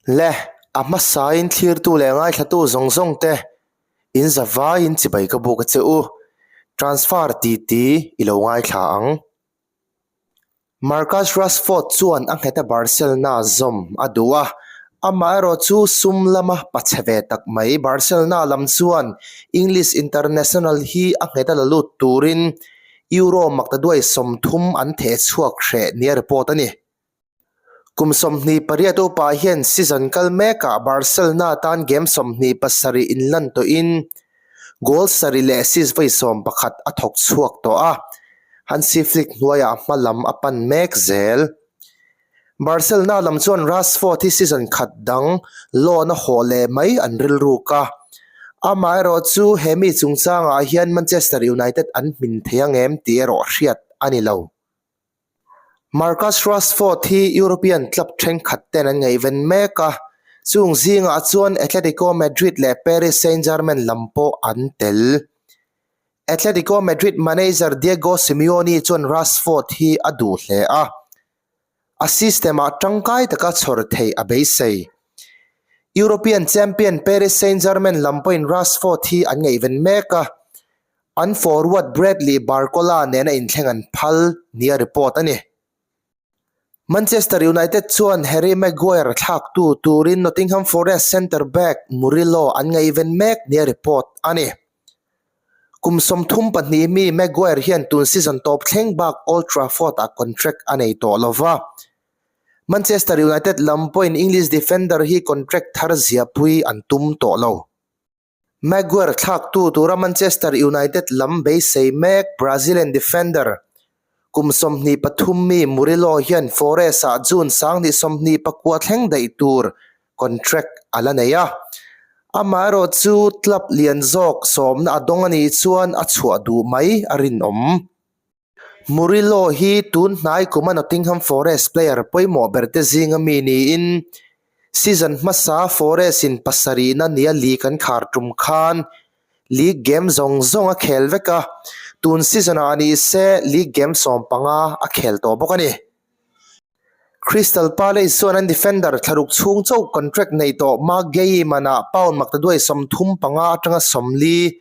Le, a hmasain thlirtu leh ngaithlatu zawng zawng te in zavaiin chibai ka buk a che u. Transfer titi i lo ngaithla ang. Marcus Rashford chuan a ngheta Barcelona zawm a duh a, amaherawh chu sum lama pachhe ve tak mai. Barcelona lam chuan English international hi a ngheta la lut turin Euro maktaduai 30 an theh chhuak hreh nia report a ni. Kum 28 upa hian season kal mekah Barcelona tan game 27 inlan tawhin goal sarih leh assist vawi 11 a thawk chhuak tawh a, Hansi Flick hnuaiah hma lam a pan mek zel. Barcelona lam chuan Rashford hi season khat dang loan a hawh leh mai an rilruk a, amaherawh chu he mi chungchangah hian Manchester United an hmin thei ang em tih erawh hriat a ni lo. Marcus Rashford hi European club thenkhat ten an ngaihven mek a, chung zingah chuan Atletico Madrid leh Paris Saint-Germain lam pawh an tel. Atletico Madrid manager Diego Simeone chuan Rashford hi a duh hle a, a system-ah tangkai taka chhawr theih a beisei. European champion Paris Saint-Germain lam pawhin Rashford hi an ngaihven mek a, An forward Bradley Barcola nena inthleng an phal nia report a ni. Manchester United chuan Harry Maguire thlaktu turin Nottingham Forest centre-back Murillo an ngaihven mek nia report a ni. Kum 34 mi Maguire hian tun season tawp thleng bak Old Trafford-ah contract a nei tawh lova. Manchester United lam pawhin English defender hi contract thar ziahpui an tum tawh lo. Maguire thlaktu tura Manchester United lam beisei mek Brazilian defender kum 23 mi Murillo hian Forest-ah June 2029 thleng daih tur contract a la nei a. Amaherawh chu club lian zawk sawmna a dawng a nih chuan a chhuah duh mai a rinawm. Murillo hi tun hnai kuma Nottingham Forest player pawimawh berte zinga mi niin season hmasa Forest-in pasarihna nia league an khar tum khan league game zawng zawng a khel vek a, tun season-ah ni se league game 15 a khel tawh bawk a ni. Crystal Palace chuan an defender thlaruk chhung chauh contract nei tawh Marc Guehi manah pound maktaduai 35 atanga 40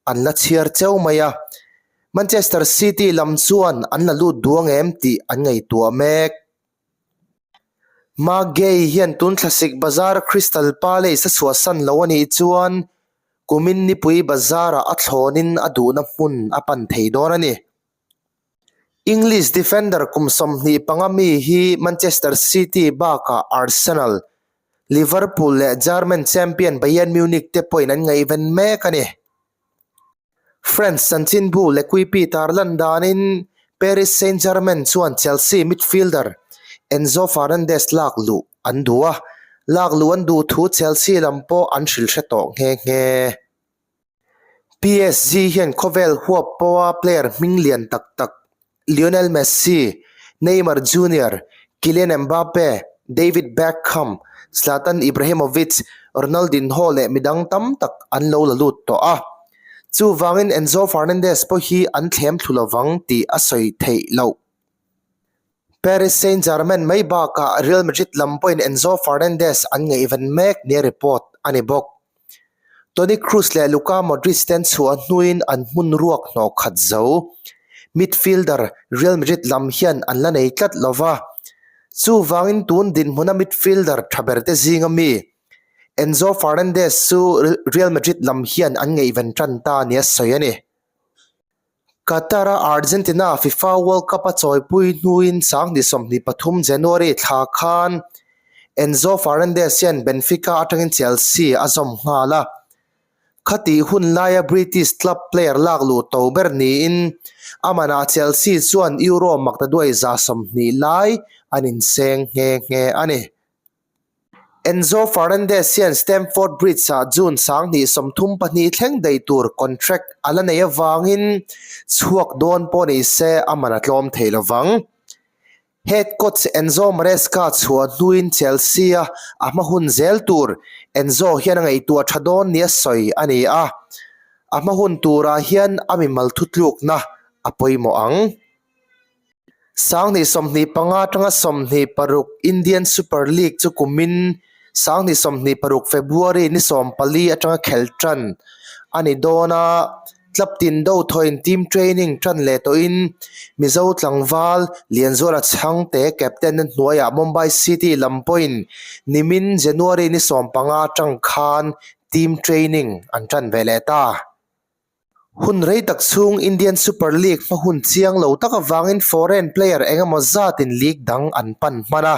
an la chhiar cheu mai a, Manchester City lam chuan an la lut duang em tih an ngaihtuah mek. Marc Guehi hian tun thlasik bazar Crystal Palace a chhuahsan lo a nih chuan kumin nipui bazarah a thlawnin a duhna hmun a pan thei dawn a ni. English defender kum 25 mi hi Manchester City bakah Arsenal, Liverpool leh German champion Bayern Munich te pawhin an ngaihven mek a ni. France chanchinbu L'Equipe tarlan danin Paris Saint-Germain chuan Chelsea midfielder Enzo Fernandez lak luh an duh a, lak luh an duh thu Chelsea lam pawh an hrilh hre tawh nghe nghe. PSG hian khawvel huap pawha player hming lian tak tak Lionel Messi, Neymar Junior, Kylian Mbappe, David Beckham, Zlatan Ibrahimovic, Ronaldinho leh midang tam tak an lo la lut tawh a. Chuvangin Enzo Fernandez pawh hi an thlem thlu lovang tih a sawi theih loh. Paris Saint-Germain mai bakah Real Madrid lam pawhin Enzo Fernandez an ngaihven mek nia report a ni bawk. Toni Kroos leh Luka Modric te an chhuah hnuin an hmun ruak hnawh khat zo. Midfielder Real Madrid lam hian an la nei tlat lo va, chuvangin tun dinhmuna midfielder tha ber te zinga mi Enzo Fernandez chu Real Madrid lam hian an ngaihven tan ta nia sawi a ni. Qatar-a Argentina FIFA World Cup a chawipui hnuin 2023 January thla khan Enzo Fernandez hian Benfica atangin Chelsea a zawm nghal a. Khatih hun laia British club player lak luh to ber niin a manah Chelsea chuan Euro maktaduai 20 lai an inseng nghe nghe a ni. Enzo Fernandez hian Stamford Bridge-ah June 2032 thleng daih tur contract a la nei avangin chhuak dawn pawh ni se a man a tlawm thei lo vang. Head coach Enzo Maresca chhuah hnuin Chelsea-a a hma hun zel tur Enzo hian a ngaihtuah tha dawn nia sawi a ni a, a hma hun turah hian a mimal thutlukna a pawimawh ang. 2025 atanga 26 Indian Super League chu kumin 2026 February ni 14 atanga khelh tan a ni dawn a, club tin do thawhin team training tan leh tawhin Mizo tlangval Lianzuala Chhangte captain na hnuaiah Mumbai City lam pawhin nimin January ni 15 atang khan team training an tan ve leh ta. Hun rei tak chhung Indian Super League hma hun chiang lo tak avangin foreign player eng emaw zatin league dang an pan hman a.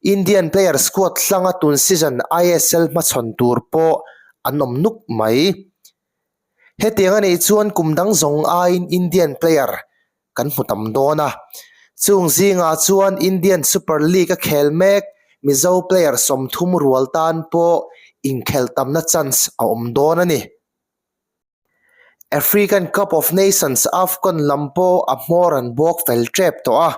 Indian player squad hlanga tun season ISL hmachhawn tur pawh an awm nuk mai. Hetiang a nih chuan kum dang zawng aiin Indian player kan hmu tam dawn a. Chung zingah chuan Indian Super League a khel mek Mizo player 30 rual tan pawh inkhelh tamna chance a awm dawn a ni. African Cup of Nations AFCON lam pawh a hmawr an bawk fel tep tawh a.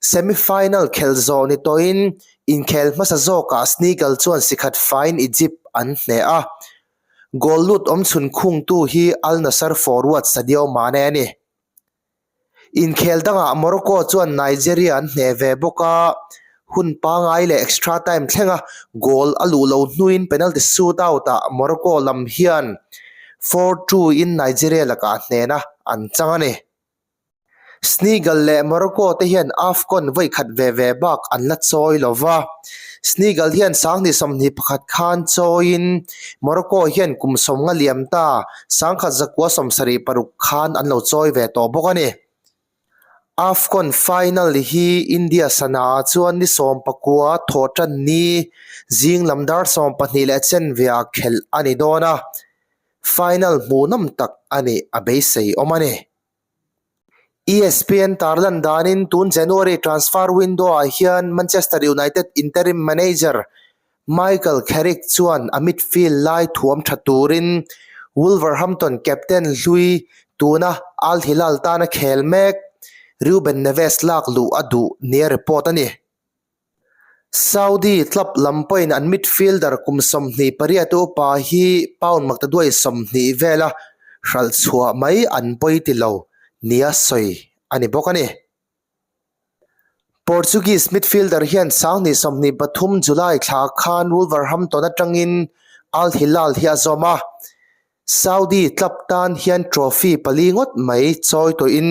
Semi-final khelh zawh ni tawhin inkhel hmasa zawkah Senegal chuan sikhat faiin Egypt an hneh a. Goal lut awmchhun khungtu hi Al Nassr forward Sadio Mane a ni. Inkhel dangah Morocco chuan Nigeria an hneh ve bawk a, hun pangai leh extra time thlenga goal a luh lo hnuin penalty shootout-ah Morocco lam hian 4-2 in Nigeria lakah hnehna an chang a ni. Senegal leh Morocco te hian AFCON vawi khat ve ve bak an la chawi lo va. Senegal hian 2021 khan chawiin Morocco hian kum 50 liam ta 1976 khan an lo chawi ve tawh bawk a ni. AFCON final hi India sana ah chuan ni 19 thawh tan ni zing lam dar 12 leh chenve ah khelh a ni dawn a, final hmuhnawm tak a nih a beisei awm a ni. ESPN tarlan danin tun January transfer window-ah hian Manchester United interim manager Michael Carrick chuan a midfield lai thuam tha turin Wolverhampton captain hlui tuna Al Hilal tana khel mek Ruben Neves lak luh a duh nia report a ni. Saudi club lam pawhin an midfielder kum 28 upa hi pound maktaduai 20 vela hralh chhuah mai an pawi ti lo nia sawi a ni bawk a ni. Portuguese midfielder hian 2023 July thla khan Wolverhampton atangin Al Hilal hi a zawm a. Saudi club tan hian trophy pali ngawt mai chawi tawhin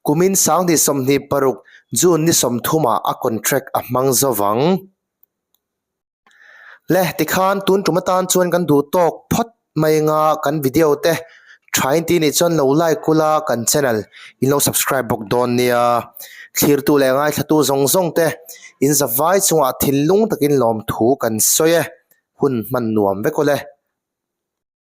kumin 2026 June ni 30 ah a contract a hmang zo vang. Le tikhan tun tum atan chuan kan duh tawk phawt mai anga kan video te thain tih nih chuan lo like ula kan channel in lo subscribe bawk dawn nia. Thlirtu leh ngaithlatu zawng zawng te in zavai chungah thinlung takin lawmthu kan sawi e. Hun hman nuam vek ule.